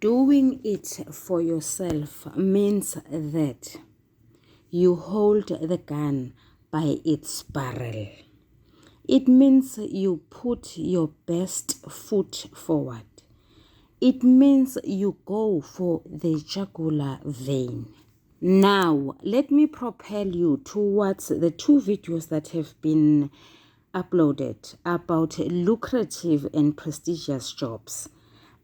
Doing it for yourself means that you hold the gun by its barrel. It means you put your best foot forward. It means you go for the jugular vein. Now, let me propel you towards the two videos that have been uploaded about lucrative and prestigious jobs.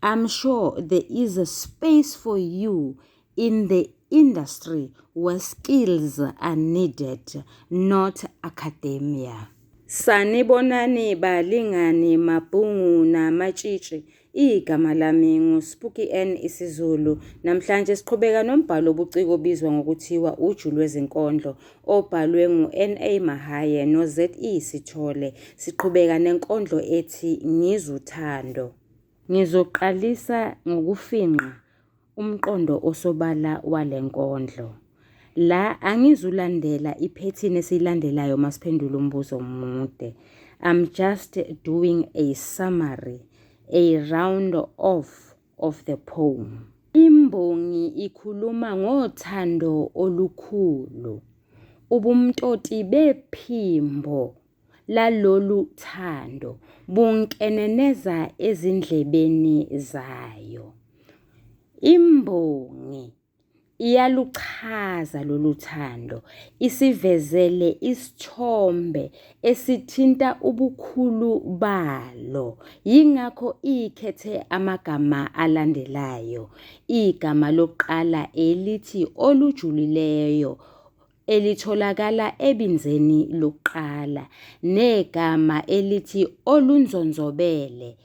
I'm sure there is a space for you in the industry where skills are needed, not academia. Sanibonani balingani mabhungu namatshitshi. Igama lami nguSpooky N isiZulu. Namhlanje siqhubeka nombhalo obuciko obizwa ngokuthiwa Uju Lwezinkondlo obhalwe ngu-N.A. Mahaye no-Z.E. Sithole. Siqhubeka nenkondlo ethi Ngizuthando. Ngizoqalisa ngokufingqa umqondo osobala wale nkondlo. La angizulandela iphethini esiyilandelayo masiphendula umbuzo omude. I'm just doing a summary, a round off of the poem. Imbongi ikhuluma ngothando olukhulu, ubumtoti bephimbo lalolu thando bunkeneneza ezindlebeni zayo. Imbongi iyaluchaza lolu thando, isivezele isithombe esithinta ubukhulu balo. Yingakho ikhethe amagama alandelayo. Igama lokuqala elithi olujulileyo elitholakala ebinzeni lokuqala negama elithi olunzonzobele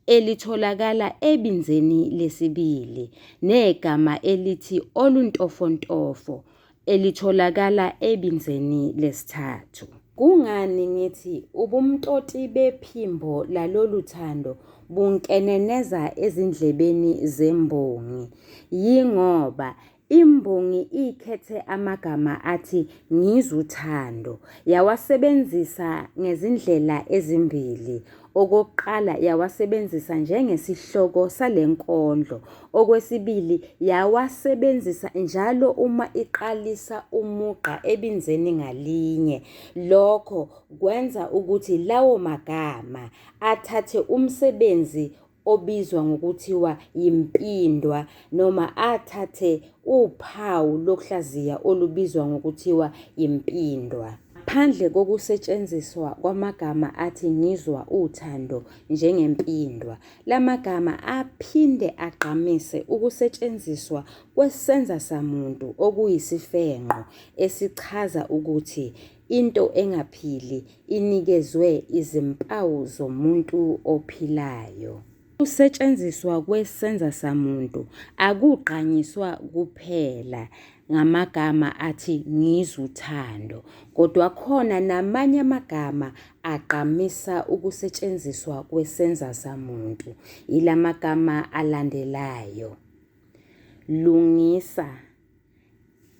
elitholakala ebinzeni lesibili negama elithi oluntofontofo elitholakala ebinzeni lesithathu. Kungani ngithi ubumtoti bephimbo lalolu thando bunkeneneza ezindlebeni zembongi? Yingoba Imbongi ikhethe amagama athi ngizuthando yawasebenzisa ngezindlela ezimbili. Okokuqala yawasebenzisa njengesihloko sale nkondlo. Okwesibili yawasebenzisa njalo uma iqalisa umugqa ebinzeni ngalinye. Lokho kwenza ukuthi lawo magama athathe umsebenzi obizwa ngokuthiwa yimpindwa noma athathe uphawu lokuhlaziya olubizwa ngokuthiwa yimpindwa. Ngaphandle kokusetshenziswa kwamagama athi ngizwa uthando njengempindwa, la magama aphinde agqamise ukusetshenziswa kwesenzasamuntu okuyisifengqo esichaza ukuthi into engaphili inikezwe izimpawu zomuntu ophilayo. Ukusetshenziswa kwesenzasamuntu akugqanyiswa kuphela ngamagama athi ngizuthando kodwa khona namanye amagama agqamisa ukusetshenziswa kwesenzasamuntu. Yila magama alandelayo. Lungisa.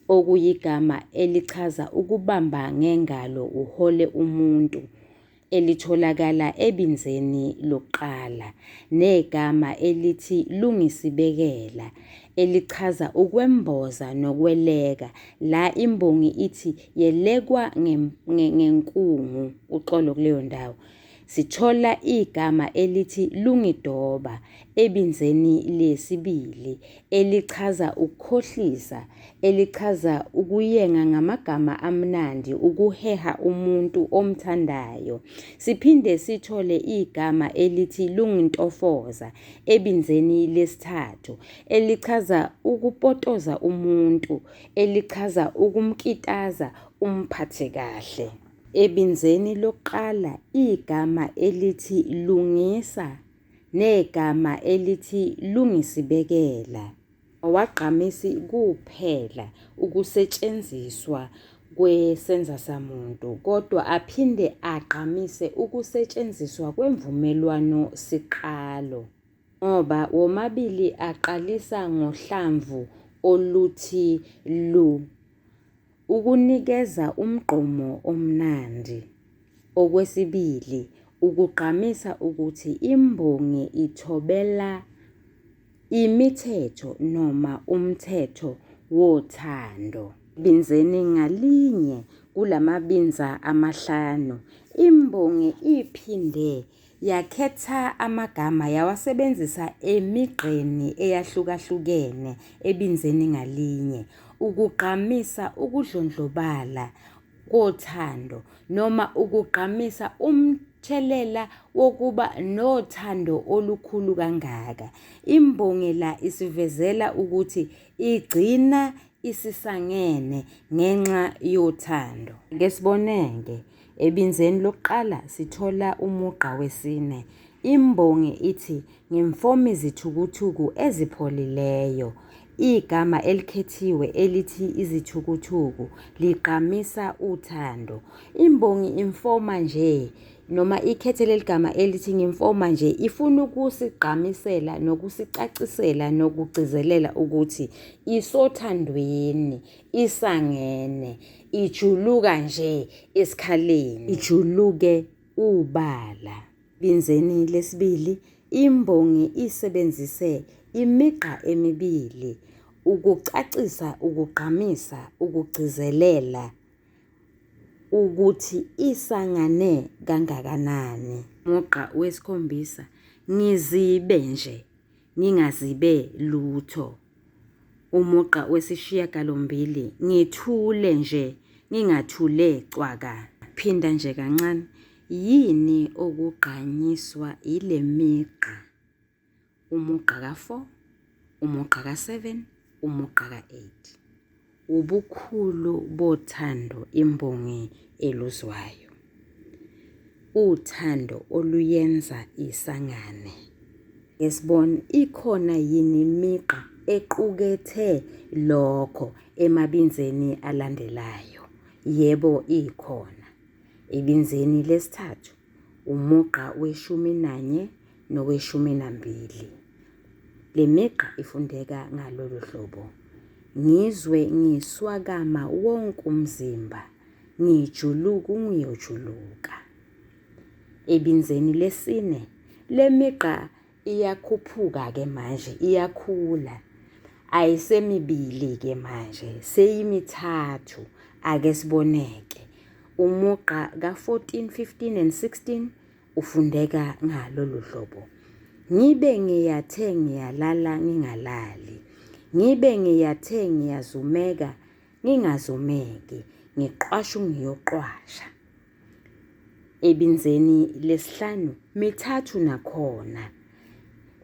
Okuyigama elichaza ukubamba ngengalo uhole umuntu, elitholakala ebinzeni lokuqala, negama elithi lungisibekela, elichaza ukwemboza nokweleka. La imbongi ithi yelekwa ngenkungu, uxolo kuleyo ndawo. Sithola igama elithi lungidoba ebinzeni lesibili elichaza ukukhohlisa, elichaza ukuyenga ngamagama amnandi, ukuheha umuntu omthandayo. Siphinde sithole igama elithi lungintofoza ebinzeni lesithathu elichaza ukupotoza umuntu, elichaza ukumkitaza umphathe kahle. Ebinzeni lokuqala igama elithi lungisa negama elithi lungisibekela awagqamisi kuphela ukusetshenziswa kwesenzasamuntu kodwa aphinde agqamise ukusetshenziswa kwemvumelwano siqalo ngoba womabili aqalisa ngohlamvu oluthi lu. Ukunikeza umgqomo omnandi. Okwesibili, ukugqamisa ukuthi imbongi ithobela Imithetho noma umthetho wothando. Binzeni ngalinye kulamabinza amahlanu, imbongi iphinde yakhetha amagama yawasebenzisa emigqeni eyahlukahlukene ebinzeni ngalinye ukugqamisa ukudlondlobala kothando noma ukugqamisa umthelela wokuba nothando olukhulu kangaka. Imbongi la isivezela ukuthi igcina isisangene ngenxa yothando. Ake sibone-ke, ebinzeni lokuqala sithola umugqa wesine. Imbongi ithi ngimfoma izithukuthuku ezipholileyo. Igama elikhethiwe elithi izithukuthuku ligqamisa uthando. Imbongi imfoma nje noma ikhethe leli gama elithi ngimfoma nje ifuna ukusigqamisela nokusicacisela nokugcizelela ukuthi isothandweni, isangene, ijuluka nje esikhaleni, ijuluke ubala. Binzeni lesibili, imbongi isebenzise imigqa emibili ukucacisa, ukugqamisa, ukugcizelela ukuthi isangane kangakanani. Umugqa wesikhombisa, ngizibe nje ngingazibe lutho. Umugqa wesishiyagalombili, ngithule nje ngingathule cwaka. Phinda nje kancane. Yini okugqanyiswa yile migqa? Umugqa ka-4, umugqa ka-7, umugqa ka-8. Ubukhulu bothando imbongi eluzwayo. Uthando oluyenza isangane. Ngesibone ikhona yini imigqa equkethe lokho emabinzeni alandelayo? Yebo ikhona. Ebinzeni lesithathu, umugqa weshumi nanye noweshumi nambili. Le migqa ifundeka ngalolu hlobo. Ngizwe ngiswakama wonke umzimba, ngijuluka ngiyojuluka. Ebinzeni lesine, le migqa iyakhuphuka-ke manje, iyakhula. Ayisemibili-ke manje, seyimithathu. Ake siboneke. Umugqa ka-14, 15 and 16 ufundeka ngalolu hlobo. Ngibe ngiyathe ngiyalala ngingalali. Ngibe ngiyathe ngiyazumeka ngingazumeki. Ngiqwasha ngiyoqwasha. Ebinzeni lesihlanu mithathu nakhona.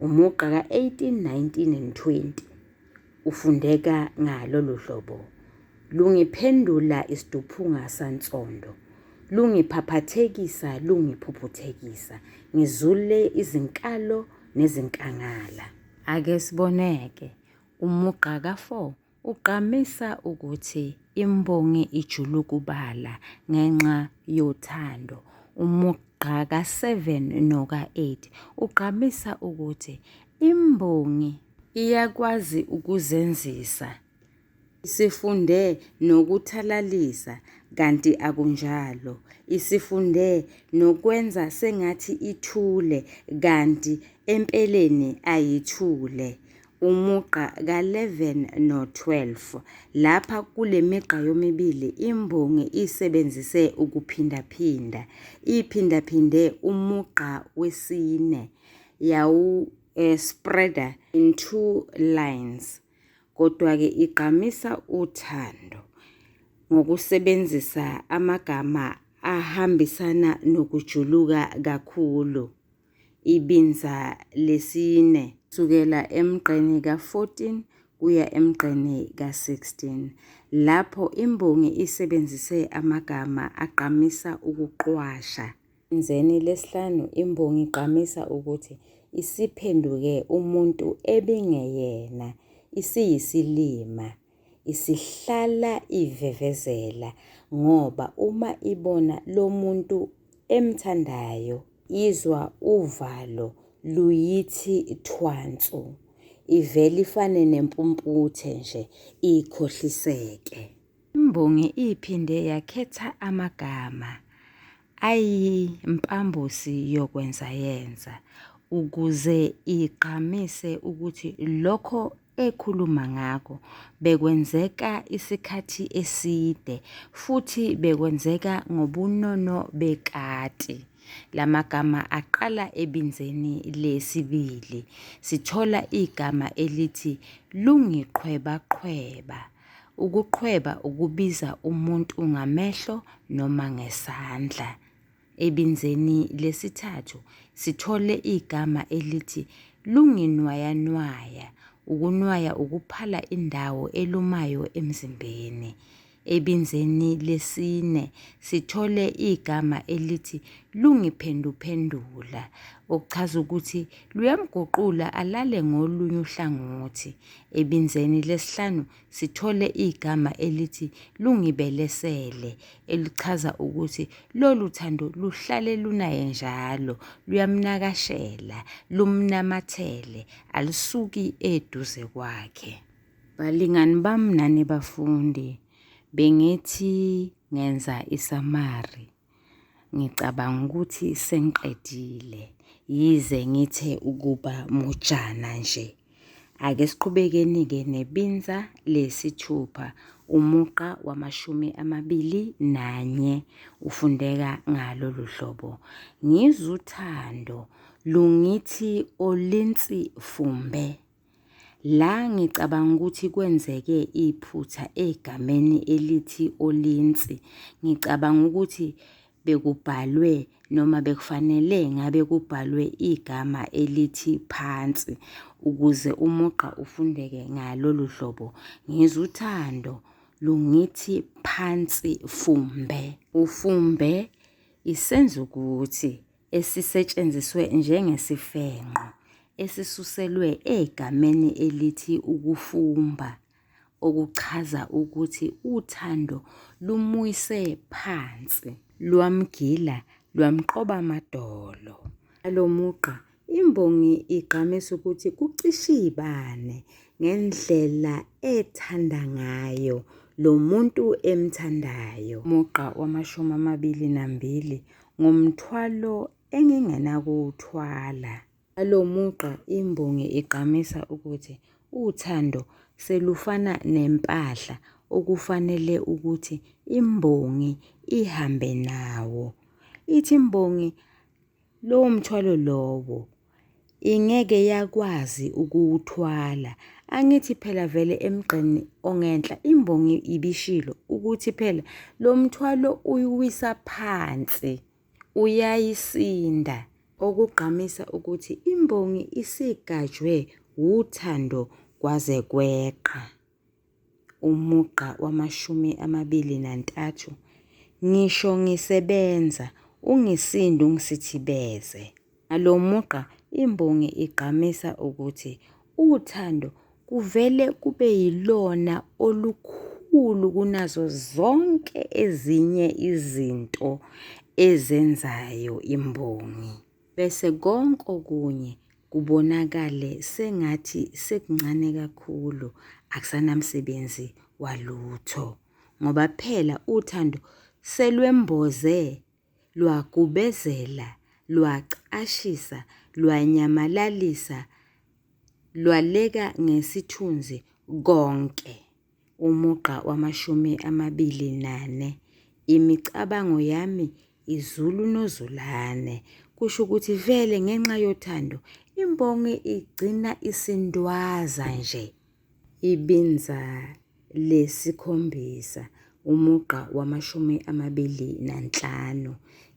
Umugqa ka-18, 19 and 20 ufundeka ngalolu hlobo. Lungiphendula isiduphunga sansondo. Lungiphaphathekisa lungiphuphuthekisa. Ngizule izinkalo nezinkangala. Ake siboneke, umugqa ka-4 ugqamisa ukuthi imbongi ijulukubala ngenxa yothando. Umugqa ka-7 noka-8 ugqamisa ukuthi imbongi iyakwazi ukuzenzisa, isifunde nokuthalalisa kanti akunjalo, isifunde nokwenza sengathi ithule kanti empeleni ayithule. Umugqa ka-11 no-12. Lapha kule migqa yomibili imbongi isebenzise ukuphindaphinda. Iphindaphinde umugqa wesine yawu spreader in two lines. Kodwa-ke igqamisa uthando ngokusebenzisa amagama ahambisana nokujuluka kakhulu. Ibinza lesine kusukela emgqeni ka-14 kuya emgqeni ka-16 lapho imbongi isebenzise amagama agqamisa ukuqwasha. Ebinzeni lesihlanu imbongi igqamisa ukuthi isiphenduke umuntu ebingeyena, isiyisilima, isihlala ivevezela ngoba uma ibona lo muntu emthandayo izwa uvalo luyithi thwansu, ivele ifane nempumputhe nje ikhohliseke. Imbongi iphinde yakhetha amagama ayimpambosi yokwenzayenza. ukuze igqamise ukuthi lokho ekhuluma ngakho bekwenzeka isikhathi eside futhi bekwenzeka ngobunono bekati. La magama aqala ebinzeni lesibili. Sithola igama elithi lungiqhwebaqhweba. Ukuqhweba ukubiza umuntu ngamehlo noma ngesandla. Ebinzeni lesithathu sithole igama elithi lunginwayanwaya. Ukunwaya ukuphala indawo elumayo emzimbeni. Ebinzeni lesine sithole igama elithi lungiphenduphendula, okuchaza ukuthi luyamguqula alale ngolunye uhlangothi. Ebinzeni lesihlanu sithole igama elithi lungibelesele, elichaza ukuthi lolu thando luhlale lunaye njalo, luyamnakashela, lumnamathele, alusuki eduze kwakhe. Balingani bami nani bafundi, bengithi ngenza isamari. Ngicabanga ukuthi sengiqedile yize ngithe ukuba mujana nje. Ake siqhubekeni-ke nebinza lesithupha, umugqa wamashumi amabili nanye ufundeka ngalolu hlobo. Ngizwa uthando lungithi olinsi fumbe. La ngicabanga ukuthi kwenzeke iphutha egameni elithi olinsi. Ngicabanga ukuthi bekubhalwe noma bekufanele ngabe kubhalwe igama elithi phansi ukuze umugqa ufundeke ngalolu hlobo. Ngizwa uthando lungithi phansi fumbe. Ufumbe isenzukuthi esisetshenziswe njengesifengqo esisuselwe egameni elithi ukufumba, okuchaza ukuthi uthando lumwise phansi, lwamgila lwamqoba amadolo. Ngalo mugqa imbongi igqamisa ukuthi kucishe ibane ngendlela ethanda ngayo lo muntu emthandayo. Umugqa wamashumi amabili nambili ngumthwalo engingenakuwuthwala. Ngalo mugqa imbongi igqamisa ukuthi uthando selufana nempahla okufanele ukuthi imbongi ihambe nawo. Ithi imbongi lowo mthwalo lowo ingeke yakwazi ukuwuthwala. Angithi phela vele emgqeni ongenhla imbongi ibishilo ukuthi phela lo mthwalo uyiwisa phansi, uyayisinda. Okugqamisa ukuthi imbongi isigajwe wuthando kwaze kweqa. Umugqa wamashumi amabili nantathu, Ngisho ngisebenza ungisinde ungisithibeze. Ngalo mugqa imbongi igqamisa ukuthi uthando kuvele kube yilona olukhulu kunazo zonke ezinye izinto ezenzayo imbongi. Bese konke okunye kubonakale sengathi sekuncane kakhulu akusanamsebenzi walutho ngoba phela uthando selwemboze lwagubezela lwacashisa lwanyamalalisa lwaleka ngesithunzi konke. Umugqa wamashumi amabili nane, imicabango yami izulu nozulane. Kusho ukuthi vele ngenxa yothando imbongi igcina isindwaza nje. Ibinza lesikhombisa, umugqa wamashumi amabili nanhlanu,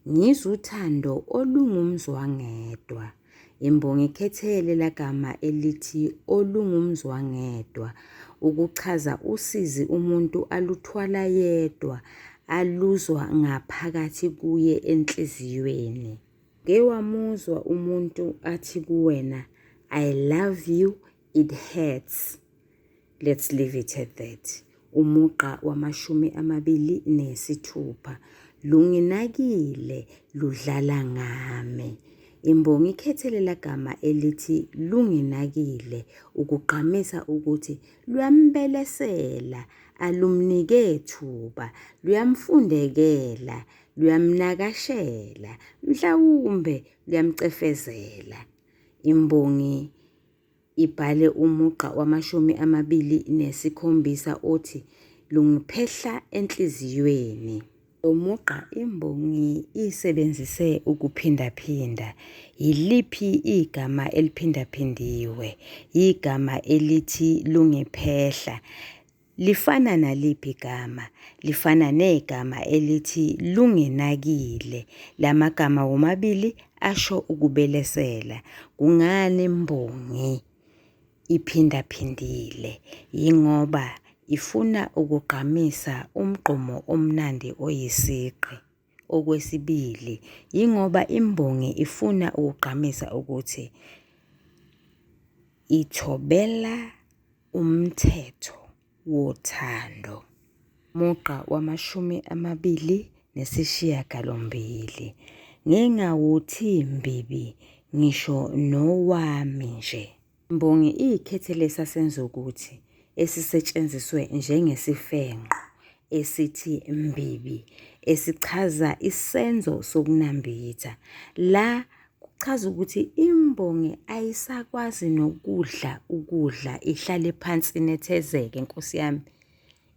ngizwa uthando olungumzwangedwa. Imbongi ikhethe lela gama elithi olungumzwangedwa ukuchaza usizi umuntu aluthwala yedwa, aluzwa ngaphakathi kuye enhliziyweni. Ke wamuzwa umuntu athi kuwena I love you it hurts. Let's leave it at that. Umugqa wamashumi amabili nesithupha lunginakile ludlala ngami. Imbongi ikhethe lela gama elithi lunginakile ukugqamisa ukuthi luyambelesela, alumnike thuba, luyamfundekela, luyamnakashela, mhlawumbe luyamcefezela. Imbongi ibhale umugqa wamashumi 27 othi lungiphehla enhliziyweni. Lo mugqa imbongi isebenzise ukuphindaphinda. Yiliphi igama eliphindaphindiwe? Igama elithi lungiphehla. Lifana naliphi igama? Lifana negama elithi lunginakile. La magama womabili asho ukubelesela. Kungani imbongi iphindaphindile? Yingoba ifuna ukugqamisa umgqumo omnandi oyisigqi. Okwesibili, yingoba imbongi ifuna ukugqamisa ukuthi ithobela umthetho wothando. Mugqa wamashumi 28. Ngingawuthi mbibi ngisho nowami nje. Imbongi ikhethe lesa senzukuthi esisetshenziswe njengesifengqo esithi mbibi esichaza isenzo sokunambitha. La kuchaza ukuthi imbongi ayisakwazi nokudla ukudla ihlale phansi inethezeke nkosi yami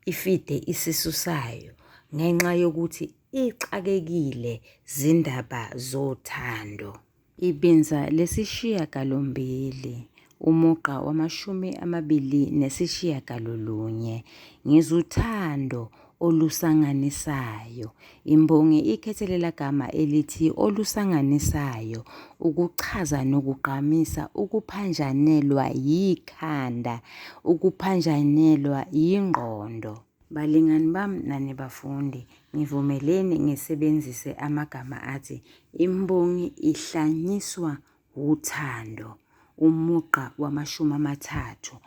ifide isisu sayo ngenxa yokuthi ixakekile zindaba zothando. Ibinza lesishiyagalombili, umugqa wamashumi 29, ngizw'uthando olusanganisayo. Imbongi ikhethe lela gama elithi olusanganisayo ukuchaza nokugqamisa ukuphanjanelwa yikhanda, ukuphanjanelwa yingqondo. Balingani bami nani bafundi, ngivumeleni ngisebenzise amagama athi imbongi ihlanyiswa wuthando, umugqa wamashumi 30,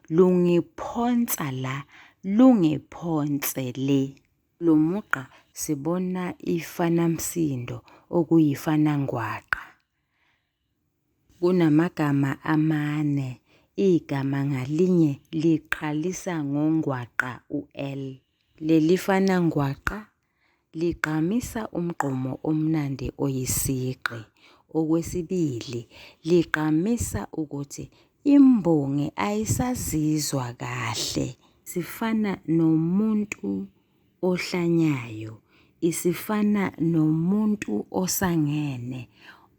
lungiphonsa la, lungiphonse le. Lo mugqa sibona ifanamsindo okuyifanangwaqa. Kunamagama amane, igama ngalinye liqalisa ngongwaqa u-L. Leli fanangwaqa ligqamisa umgqumo omnandi oyisigqi. Okwesibili, ligqamisa ukuthi imbongi ayisazizwa kahle. Sifana nomuntu ohlanyayo, isifana nomuntu osangene,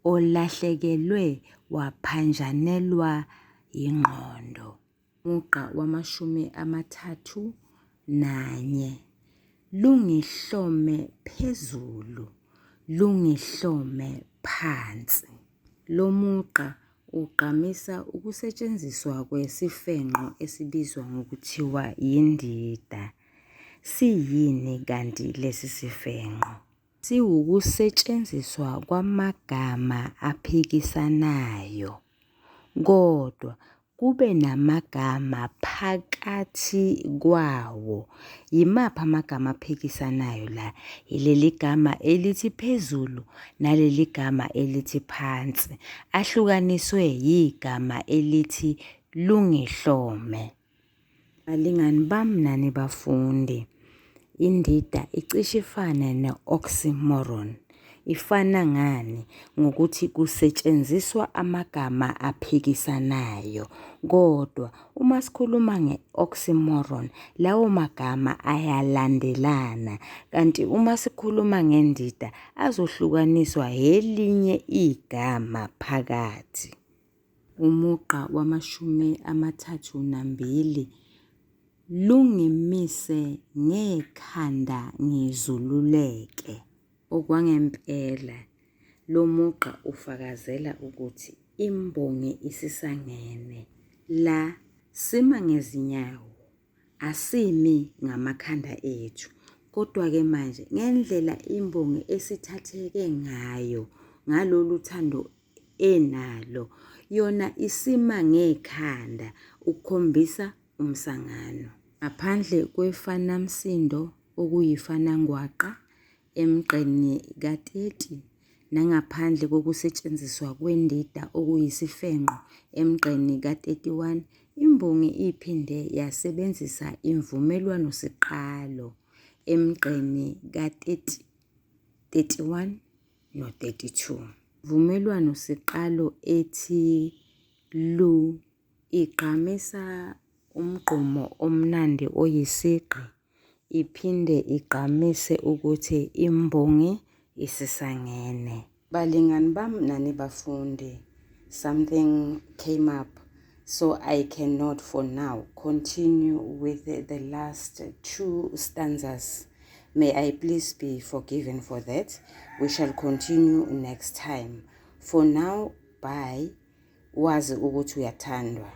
olahlekelwe waphanjanelwa yingqondo. Umugqa wamashumi 31, lungihlome phezulu, lungihlome phansi. Lo mugqa ugqamisa ukusetshenziswa kwesifengqo esibizwa ngokuthiwa yindida. Siyini kanti lesi sifengqo? Siwukusetshenziswa kwamagama aphikisanayo, kodwa kube namagama phakathi kwawo. Yimaphi amagama aphikisanayo la? Yileli gama elithi phezulu naleli gama elithi phansi, ahlukaniswe yigama elithi lungihlome. Balingani bami nani bafundi, indida icishe ifane ne-oxymoron. Ifana ngani? Ngokuthi kusetshenziswa amagama aphikisanayo, kodwa uma sikhuluma nge-oxymoron lawo magama ayalandelana, kanti uma sikhuluma ngendida azohlukaniswa elinye igama phakathi. Umugqa wamashumi 32, lungimise ngekhanda ngizululeke. Okwangempela, lo mugqa ufakazela ukuthi imbongi isisangene. La sima ngezinyawo, asimi ngamakhanda ethu. Kodwa-ke manje ngendlela imbongi esithatheke ngayo ngalolu thando enalo, yona isima ngekhanda ukukhombisa umsangano. Ngaphandle kwefanamsindo okuyifanangwaqa emgqeni ka-30 nangaphandle kokusetshenziswa kwendida okuyisifengqo emgqeni ka-31, imbongi iphinde yasebenzisa imvumelwanosiqalo emgqeni ka-30, 31 no-32. Imvumelwano siqalo ethi Lu igqamisa umgqumo omnandi oyisigqi iphinde igqamise ukuthi imbongi isisangene. Balingani bam nani bafundi, something came up so I cannot for now continue with the last two stanzas. May I please be forgiven for that. We shall continue next time. For now, bye. Wazi ukuthi uyathandwa.